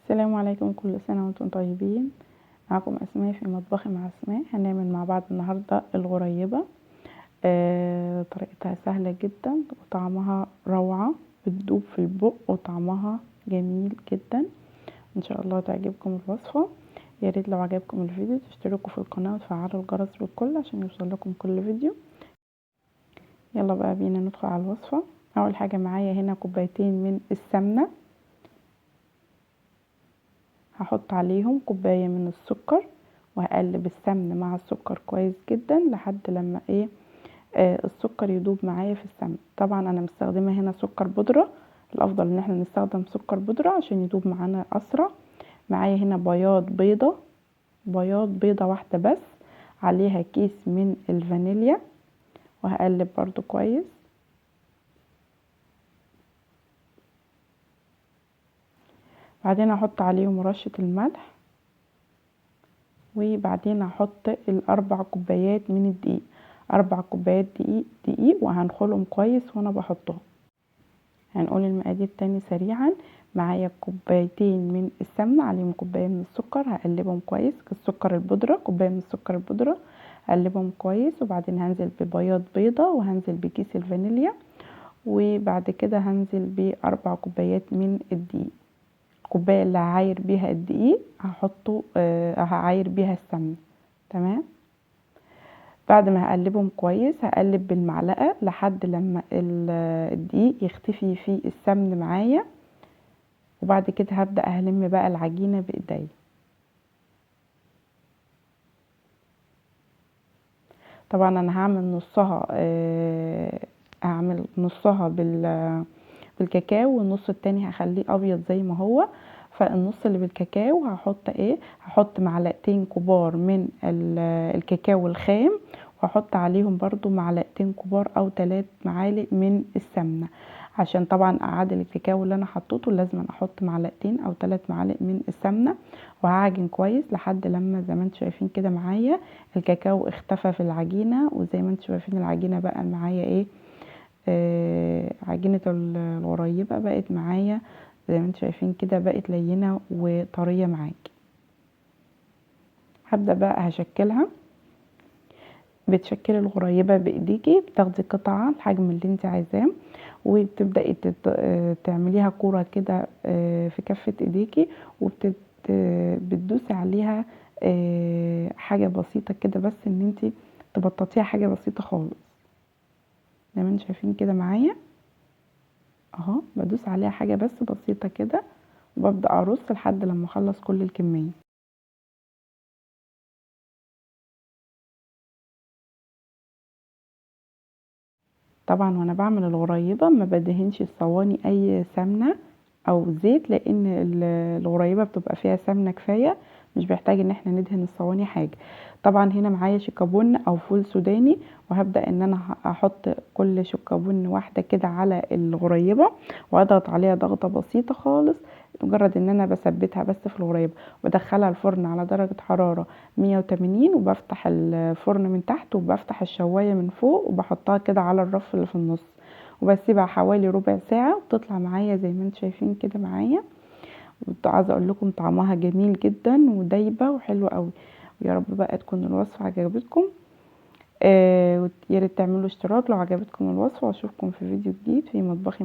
السلام عليكم، كل سنة وانتم طيبين. معكم أسماء في مطبخي مع أسماء. هنعمل مع بعض النهاردة الغريبة. طريقتها سهلة جدا وطعمها روعة، بتدوب في البق وطعمها جميل جدا. ان شاء الله تعجبكم الوصفة. يا ريت لو عجبكم الفيديو تشتركوا في القناة وتفعلوا الجرس بالكل عشان يوصل لكم كل فيديو. يلا بقى بينا ندخل على الوصفة. اول حاجة معايا هنا كوبايتين من السمنة، هحط عليهم كوباية من السكر وهقلب السمن مع السكر كويس جدا لحد لما السكر يدوب معايا في السمن. طبعا انا مستخدمة هنا سكر بودرة، الافضل ان احنا نستخدم سكر بودرة عشان يدوب معانا اسرع. معايا هنا بياض بيضة، بياض بيضة واحدة بس، عليها كيس من الفانيليا، وهقلب برضو كويس. بعدين هحط عليهم رشة الملح، وبعدين هحط الاربع كوبايات من الدقيق، 4 كوبايات دقيق، وهنخلهم كويس وانا بحطهم. هنقول المقادير تاني سريعا. معايا كوبايتين من السمنة عليهم كوباية من السكر، هقلبهم كويس، السكر البودرة، كوباية من السكر البودرة، هقلبهم كويس. وبعدين هنزل ببياض بيضة، وهنزل بكيس الفانيليا، وبعد كده هنزل ب4 كوبايات من الدقيق. الكوباية اللي هعاير بيها الدقيق هحطه، هعاير بيها السمنة. تمام. بعد ما هقلبهم كويس هقلب بالمعلقة لحد لما الدقيق يختفي في السمن معايا، وبعد كده هبدأ هلم بقى العجينة بايديا. طبعا انا هعمل نصها، هعمل نصها بالكاكاو، والنص التاني هخليه ابيض زي ما هو. فالنص اللي بالكاكاو هحط ايه؟ هحط معلقتين كبار من الكاكاو الخام، وهحط عليهم برضو معلقتين كبار او 3 معالق من السمنة، عشان طبعا اعادل الكاكاو اللي انا حطيته لازم احط معلقتين او 3 معالق من السمنة. وهعجن كويس لحد لما زي ما انتم شايفين كده معايا الكاكاو اختفى في العجينة، وزي ما انتم شايفين العجينة بقى معايا ايه، عجينه الغريبة بقت معايا زي ما انتم شايفين كده، بقت لينه وطريه معاكي. هبدا بقى هشكلها. بتشكلي الغريبة بايديكي، بتاخدي قطعه الحجم اللي انت عايزاه، وبتبداي تعمليها كورة كده، في كفه ايديكي، وبتدوسي عليها، حاجة بسيطة كده، بس ان انت تبططيها حاجة بسيطة خالص زي ما انتم شايفين كده معايا اهو. بدوس عليها حاجة بس بسيطة كده، وببدا ارص لحد لما اخلص كل الكمية. طبعا وانا بعمل الغريبة ما بدهنش الصواني اي سمنه او زيت، لان الغريبة بتبقى فيها سمنه كفاية، مش بيحتاج ان احنا ندهن الصواني حاجة. طبعا هنا معايا شيكابون او فول سوداني، وهبدا ان انا احط كل شيكابون واحدة كده على الغريبة، واضغط عليها ضغطه بسيطة خالص، مجرد ان انا بثبتها بس في الغريبة، وادخلها الفرن على درجه حرارة 180، وبفتح الفرن من تحت وبفتح الشوايه من فوق، وبحطها كده على الرف اللي في النص، وبسيبها حوالي ربع ساعة، وبتطلع معايا زي ما انتم شايفين كده معايا. عايزه اقول لكم طعمها جميل جدا ودايبه وحلوه قوي. ويا رب بقى تكون الوصفة عجبتكم. يا ريت تعملوا اشتراك لو عجبتكم الوصفة، واشوفكم في فيديو جديد في مطبخي مع